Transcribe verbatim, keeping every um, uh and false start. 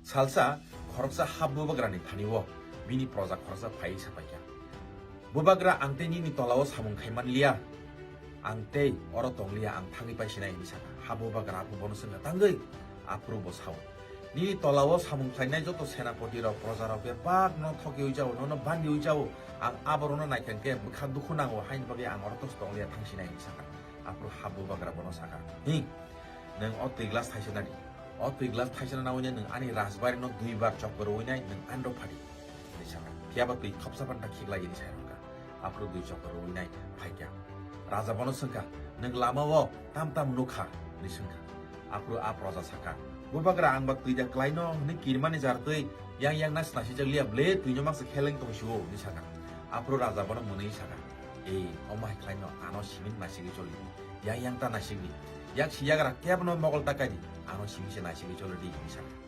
Salsa khoroksa hap bubagrani thani-o bini proja khoroksa phaiwi sapaikha, "Bubagra, ang tei nini tola-o samung khai man liya, ang tei oro tong liya, ang thangwi paisinai," hwnwi sakha. Hap bubagra aphuru bono swngkha, "Tangwi?" Aphuru bo sao, "Nini tola-o samung khlainai joto senapoti rok, proja rok bebak no thokiwi jao, nono bandiwi jao, ang aborokno naikha khe bwkha dukhu nango, haini bagwi ang oro tos tong liya, thangsinai," hwnwi sakha. Aphuru hap bubagra bono sakha, "Hi, nwng o twi glass thaisa nadi. O twi glass thaisa na nawi nwng ani rajbari no dui bar chokor rwinai nwng anro phadi," hwnwi sakha. Phiya ba twi khopsa phano ta khiklai hwnwi sai rwkha. Aphuru dui chokor rwinai phaikha. Raja bono swngkha, "Nwng lama o tam tam nukha?" hwnwi swngkha. Aphuru a proja sakha, "Bubagra, ang ba twi da klaino hwnwi kirmani jar twi yang yang nas nasijak liya ble, twino mangsa kheleng tong sio," hwnwi sakha. Aphuru raja bono mwnwi sakha, "Ei, omo hai khlaino ano simi nasigwi choli di. Yang yang ta nasigwi. Yak si yagra kebno mogol ta kai di. Ano simi se nasigwi choli di," hwnwi sakha.